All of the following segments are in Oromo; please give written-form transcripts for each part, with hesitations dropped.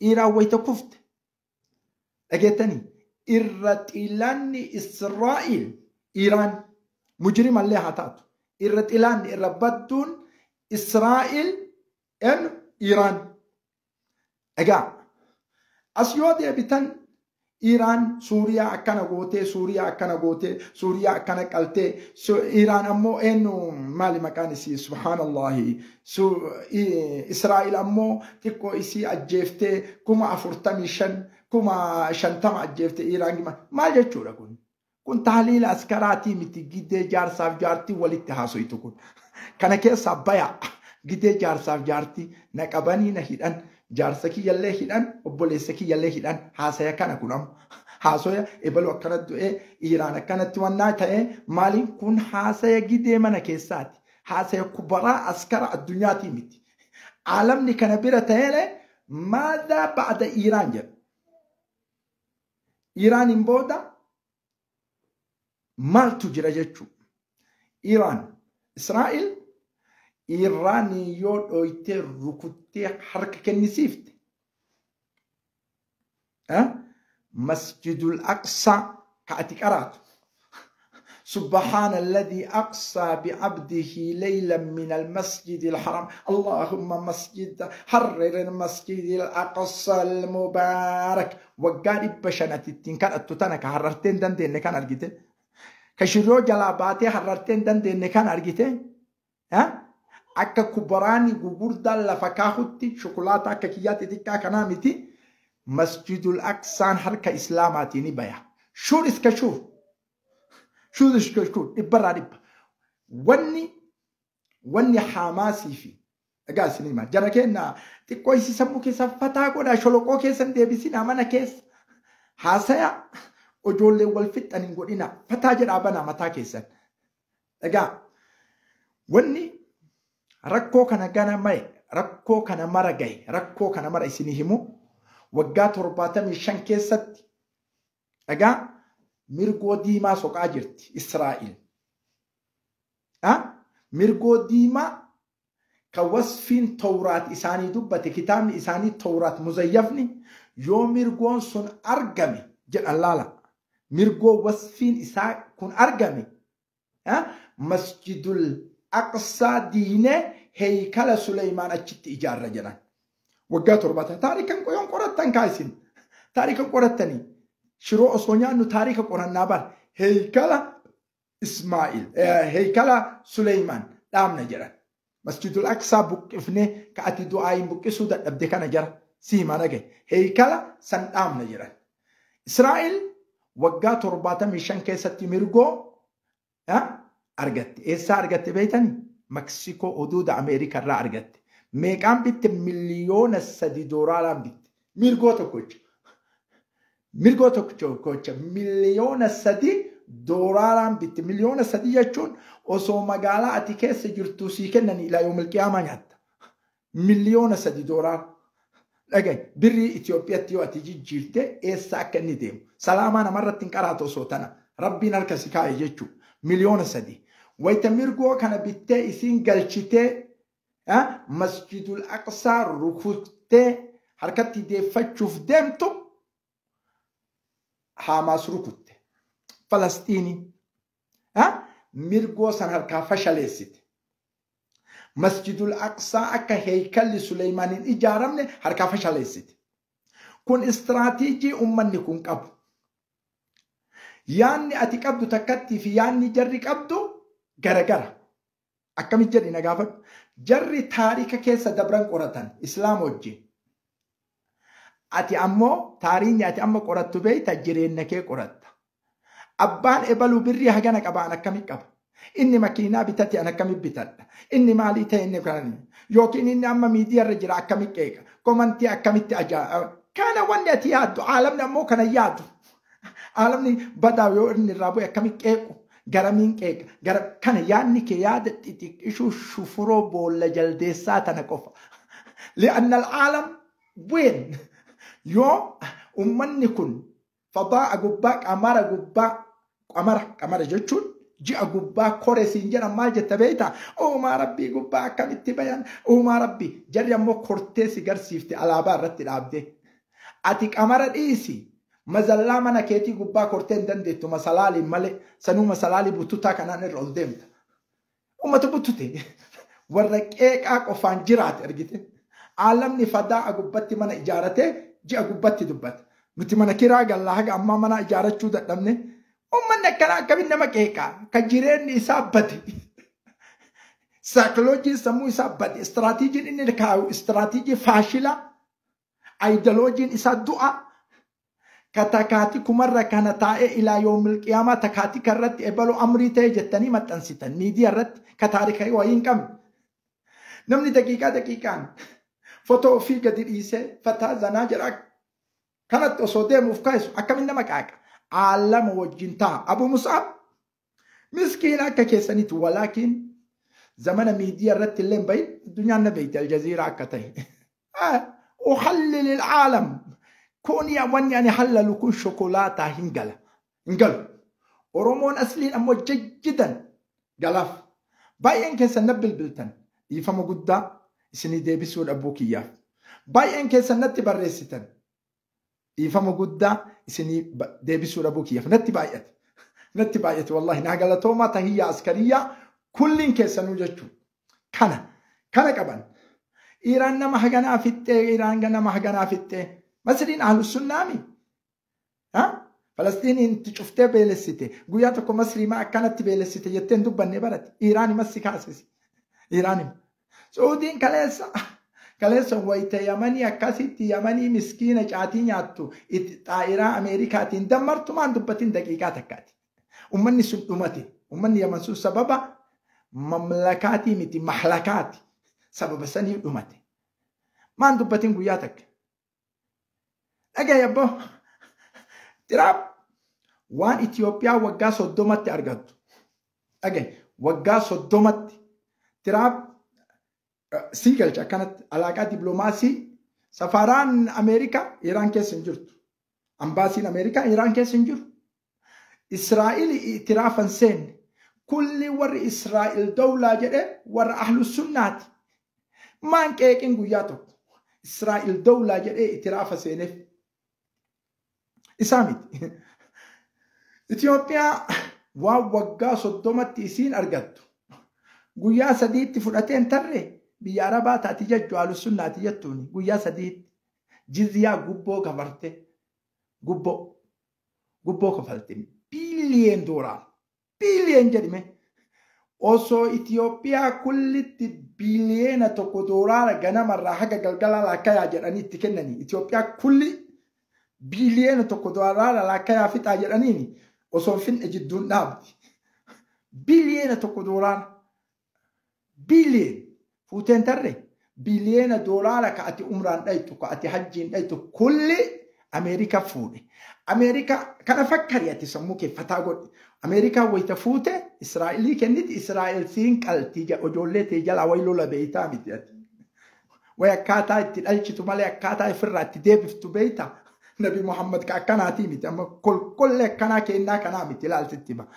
Iiraan wayita kufte dhageettanii irra xiilaanni Israa'il Iiraan mujrimallee haa taatu. Irra xiilaanni irra badduun Israa'il eenyu Iiraan. Egaa as yoo deebitan Iiraan Suuriyaa akkana gootee, Suuriyaa akkana gootee, Suuriyaa akkana qaltee, Iiraan ammoo eenyu maali maqaan isii, subhaanallahi, Israa'il ammoo xiqqoo isii ajjeeftee 45,000, 50,000 ajjeeftee Iiraan maal jechuudha kun? Kun tahliila askaraatii miti, gidee jaarsaaf jaartii walitti haasoytu kun. Kana keessaa baya gidee jaarsaaf jaartii na qabanii na hidhan. Jaarsa kiyyallee hidhan, obboleessa kiyyallee hidhan, haasaya kana kun amma. Haasoya ebaluu akkanatti du'ee, Iiraan akkanatti wannaa ta'ee, maaliin kun haasaya gidee mana keessaati. Haasaya kubaraa askara addunyaatii miti. Aalamni kana bira ta'eelee maadaa ba'ada Iiraan jedha. Iiraaniin booda maaltu jira jechuudha. Iiraan, Israa'il Iiraanii yoo dhooytee rukuttee harka kennisiifte. Masjidul Aqsaa ka ati qaraatu. سبحان الذي أقصى بعبده ليلا من المسجد الحرام اللهم مسجد حرر المسجد الأقصى المبارك وقال بشنة التين كان أتوتانا كحررتين دندين كان أرجيته كشرو جلاباتي حررتين دندين كان أرجيته ها akka kubaraani gugurdaan lafa kaahutti shokolaata akka kiyyaatti xiqqaa kanaa miti Masjidul Aqsaan harka Islaamaatiin ni baya. Shuur iska shuur. Shuur iska shuur dhibbarraa dhibba. Wanni Haamaasii fi egaa isin hima jara kenna xiqqoo isi sammuu keessa fataa godhaa sholoqoo keessa hin deebisinaa mana keessa. Haasaya ijoollee wal fixxan hin godhina fataa jedhaa banaa mataa keessan. Egaa wanni rakkoo kana gana mare rakkoo kana mara gahe rakkoo kana mara isinii himu waggaa 75 keessatti egaa mirgoo diimaa soqaa jirti Israa'il. Mirgoo diimaa ka wasfiin Tawraat isaanii dubbate kitaabni isaanii Tawraat muzayyafni yoo mirgoon sun argame jedhan laala. Mirgoo wasfiin isaa kun argame Masjidul Aqsaa diinee heykala Suleymaan achitti ijaarra jedhan. Waggaa 70 taarikan qoyoon qorattan kaasin. Taarikan qorattanii shiroo osoo nyaannu taarika qorannaa bar heykala Ismaa'il heykala Suleymaan dhaabna jedhan. Masjidul Aqsaa buqqifnee ka ati du'aayin buqqisuu dadhabde kana jara si himaa dhagaye heykala san dhaabna jedhan. Israa'il waggaa 75 keessatti mirgoo argatte. Eessaa argatte beektanii? Meksikoo huduuda Ameerikaa irraa argatte. Meeqaan bitte? 3 miliyoona doolaaraan bitte. Mirgoo tokkocha. Mirgoo tokkocha 3 miliyoona doolaaraan bitte. 3 miliyoona jechuun osoo magaalaa ati keessa jirtu sii kennan ilaa yoomil qiyaamaa nyaatta. 3 miliyoona doolaara. Dhagaye birrii Itoophiyaatti yoo ati jijjiirte eessa akka inni deemu. Salaamaa namarratti hin qaraatu osoo tana. Rabbiin harka si kaa'e jechuudha. 3 miliyoona. Wayita mirgoo kana bittee isiin galchitee Masjidul Aqsaa rukuttee harkatti deeffachuuf deemtu Haamaas rukutte. Falastiinii mirgoo san harkaa fashaleessite. Masjidul Aqsaa akka heekalli Suleymaan hin ijaaramne harkaa fashaleessite. Kun istiraatiijii uummanni kun qabu. Yaanni ati qabdu takkattii fi yaanni jarri qabdu garagara. Akkamitti jedhi na gaafadhu. Jarri taarika keessa dabran qoratan Islaama wajjin. Ati ammoo taariikni ati amma qorattu beeyta jireenya kee qoratta. Abbaan ebaluu birrii hagana qaba an akkamitti qaba? Inni makiinaa bitate an akkamitti bitadha? Inni maalii ta'e inni kana yookiin inni amma miidiyaa irra jira akkamitti qeeqa? Komantii akkamitti ajaa'iba? Kana wanni ati yaaddu aalamni ammoo kana yaadu. Aalamni badaa yoo inni irraa bu'e akkamitti qeequ? Garamiin qeeqa? Gara kana yaadni kee yaada xixiqqishuu shufuroo boolla jaldeessaa tana qofa. لأن العالم وين؟ Yoo ummanni kun fadaa gubbaa qamara gubbaa qamara qamara jechuun ji'a gubbaa kore siin jedhan maal jetta beektaa? Uumaa rabbii gubbaa akkamitti bayan? Uumaa rabbii jarri ammoo kortee si garsiifte alaabaa irratti dhaabde. Ati qamara dhiisi. Mazallaa mana keetii gubbaa kortee hin dandeettu masalaaliin malee sanuu masalaalii buttutaa kanaan irra ol deemta. Uummata buttute warra qeeqaa qofaan jiraate argite. Aalamni fadaa gubbatti mana ijaaratee ji'a gubbatti dubbata. Nuti mana kiraa gallaa haga ammaa mana ijaarachuu dadhabne. Uummanni akkanaa akkamiin nama qeeqaa kan jireenyi isaa bade. Saayikiloojiin sammuu isaa bade. Istiraatiijiin inni kaayu istiraatiijii faashilaa. Aayidoloojiin isaa du'a. Katakaati kumarra kana taa'ee ilaa yoomil qiyaamaa takaatii karratti ebaloo amrii ta'e jettanii maxxansitan miidiyaa irratti ka taarika wayii hin qabne. Namni daqiiqaa daqiiqaan fotoo ofii gadi dhiisee fataa zanaa jedha kanatti osoo deemuuf kaa'isu akkamiin nama qaaqa. Aalama wajjin ta'a. Abu Mus'ab miskiina akka keessanitti walaakiin zamana miidiyaa irratti illee hin bahin addunyaan na beekti Aljaziiraa akka ta'e. Uhallil alaalam. Kun wanni ani hallalu kun shokolaataa hin gala. Hin galu. Oromoon asliin ammoo jajjidan galaaf. Baay'een keessan na bilbiltan dhiifama guddaa isinii deebisuu dhabuu kiyyaaf. Baay'een keessan natti barreessitan dhiifama guddaa isinii deebisuu dhabuu kiyyaaf. Natti baay'ate. Natti baay'ate wallahi naa galatoomaa tahiyyaa askariyyaa kulliin keessanuu jechuudha. Kana qaban. Iraan nama haganaa fixxee Iraan nama haganaa fixxee. Masriin ahlus sunnaami. Falastiin itti cuftee beelessite. Guyyaa tokko Masrii maa akkanatti beelessite jettee hin dubbanne barate. Iraan massi kaasisi. Iraan. Suudiin kaleessa wayita Yamanii akkasitti Yamanii miskiina caatii nyaattu xaa'iraa Ameerikaatiin dammartu maan dubbatin daqiiqaa takkaati. Uummanni sun dhumate. Uummanni Yaman sun sababa mamlakaatii miti mahlakaati. Sababa saniif dhumate. Maan dubbatin guyyaa takka. Dhagaye abboo Tiraamp waan Itoophiyaa waggaa 30tti argattu. Dhagaye waggaa 30tti Tiraamp sii galcha akkanatti alaaqaa dippiloomaasii safaaraan Ameerikaa Iraan keessa hin jirtu. Ambaasiin Ameerikaa Iraan keessa hin jiru. Israa'il itiraafan seenne. Kulli warri Israa'il dawlaa jedhe warra ahlu sunnaati. Maan qeeqin guyyaa tokko Israa'il dawlaa jedhee itiraafa seeneef. Isaa miti. Itoophiyaa waan waggaa 30tti isiin argattu. Guyyaa 3tti fudhateen tarree biyya Arabaa taati jechuu ahlu sunnaati jettuuni guyyaa 3tti jizyaa gubboo kafarte gubboo kafalte biiliyeen doolaara biiliyeen jedhime osoo Itoophiyaa kullitti biiliyeena 1 doolaara ganamarraa haga galgalaa laakkayaa jedhanii itti kennanii Itoophiyaa kulli biiliyeena 1 doolaara laakkayaa fixaa jedhaniini osoo finne jidduun dhaabdi. Biiliyeena 1 doolaara biiliyeen fuuteen tarree biiliyeena doolaara ka ati umraan dhaytu ka ati hajjiin dhaytu kulli Ameerikaa fuudhe. Ameerikaa kana fakkari ati sammuu kee fataa godhi. Ameerikaa wayita fuute Israa'elii kenniti Israa'el siin qaltii ijoollee tee jalaa wayi lola beeytaa miti ati. Wayi akkaataa itti dhalchitu malee akkaataa ofirraa itti deebiftu beeytaa. Nabi Muhammad ka akkanaatii miti amma kolkollee akkanaa kennaa kanaa miti ilaaltitti hima.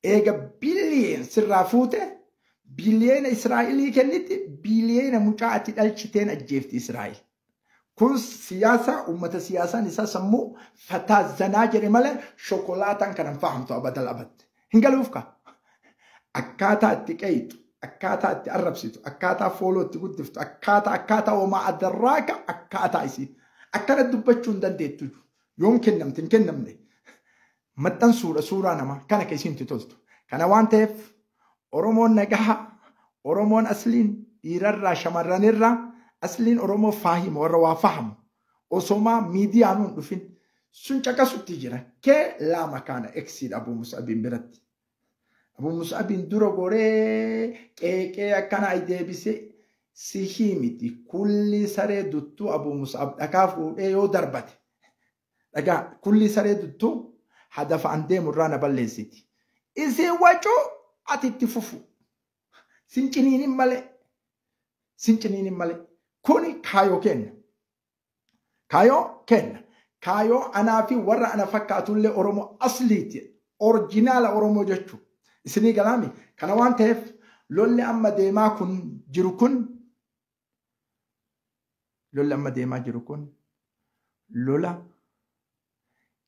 Eega biliyeen sirraa fuute biliyeena Israa'elii kenniti biliyeena mucaa ati dhalchiteen ajjeefti Israa'el. Kun siyaasa uummata siyaasaan isaa sammuu fataa zanaa jedhe malee shokolaataan kan hin fahamtu abadal abad. Hin galuuf ka. Akkaataa itti qeeyxu, akkaataa itti arrabsitu, akkaataa fooloo itti guddiftu, akkaataa homaa adarraaka akkaataa isii. Akkana dubbachuu hin dandeettu. Yoom kennamte hin kennamne. Maxxansuudha suuraa namaa kana ka isiin toltu. Kana waan ta'eef Oromoon nagaha, Oromoon asliin dhiirarraa shamarranirraa asliin Oromoo faahima warra waa fahamu osomaa miidiyaan hin dhufin sun caqasutti jira. Kee lama kana eksiidha Abu Mus'abiin biratti. Abu Mus'abiin dura goree qeeqee akkana deebisee sihii miti kulli saree duttuu Abu Mus'ab dhagaa fuudhee yoo darbate dhagaa kulli saree duttuu hadafa an deemu irraa na balleessiti. Isin wacuu ati itti fufu. Sin ciniinin malee. Sin ciniinin malee. Kuni kaayoo kenna. Kaayoo kenna. Kaayoo anaa fi warra ana fakkaatullee Oromoo asliiti. Orjinaala Oromoo jechuudha. Isinii galaami. Kana waan ta'eef lolli amma deemaa kun jiru kun lolli amma deemaa jiru kun Lola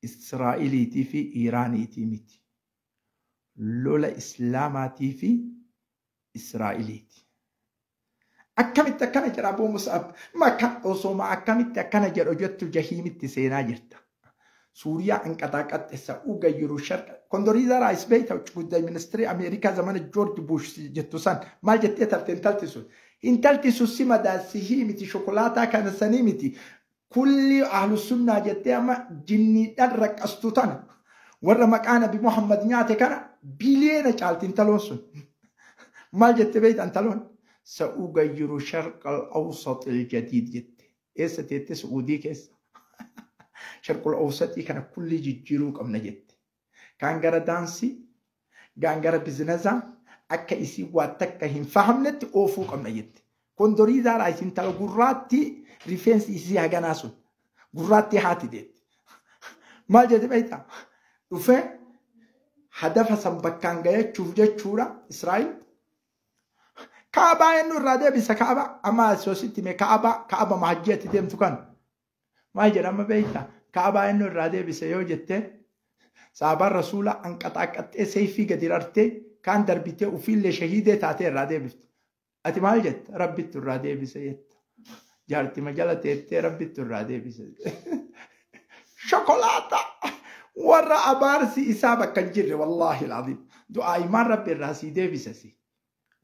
Israa'iliitii fi Iiraaniitii miti. Lola Islaamaatii fi Israa'iliiti. Akkamitti akkana jedha Abuu Mus'ab? Maka osoma akkamitti akkana jedhu jettu jahiimitti seenaa jirta. Suuriyaa anqaxaaqaxxe sa'uu sharqa. Kondoriiza Raayis beekta guddaa ministirii Ameerikaa zamana Joorji Bush jettu san maal jettee tarte intalti sun? Intalti sun si madaasihii miti, shokolaataa kana sanii miti. Kulli ahlu sunnaa jettee amma jinniidhaan raqqastu tana. Warra maqaa Nabi Muhammad nyaate kana biliyeena caalti intaloon sun. Maal jettee beekta intaloon? سأغير شرق الأوسط الجديد جت. إيسا تيتي سعودي كيس شرق الأوسط كان كل جيجيرو قمنا جت. كان غرا دانسي كان غرا بزنزا أكا إسي واتكا هم فهمنت أوفو قمنا جت. كوندوريزا رايسين تلو قراتي ريفنس إسي هغاناسون قراتي هاتي ديت. ما جت بيتا وفين هدفها سنبكان غاية تشوف جتشورا إسرائيل Kaabaa inni irraa deebisa Kaaba amma soositti mee Kaaba mahajjeetti deemtu kan maal jedhama beekta? Kaabaa inni irraa deebise yoo jettee saabaan rasuula anqaxaaqaxxee seeyfii gadi rartee kaan darbitee ofiillee shahiidee taatee irraa deebifte. Ati maal jetta? Rabbittu irraa deebise jetta. Jaartima jala teettee rabbittu irraa deebise. Shokolaata! Warra abaarsi isaa bakka hin jirre wallaahi alazim. Du'aa imaan rabbi irraa sii deebise si.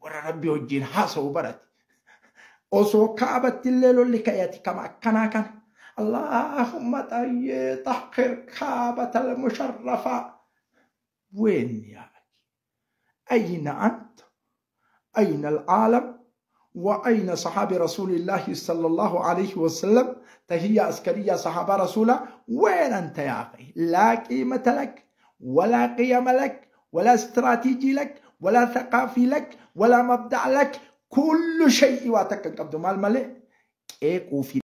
Warra rabbi wajjin haasa'u barate. Osoo kaabatti illee lolli ka'e kama akkanaa kana. Allahumma xahhir kaabata al-musharrafa. وين يا أخي؟ أين أنت؟ أين العالم؟ وأين صحابي رسول الله صلى الله عليه وسلم؟ تهية عسكرية صحابة رسوله. وين أنت يا أخي؟ لا قيمة لك ولا قيم لك ولا استراتيجي لك ولا ثقافي لك ولا مبدأ لك. كل شيء واتك قبض مال ملئ. إيه في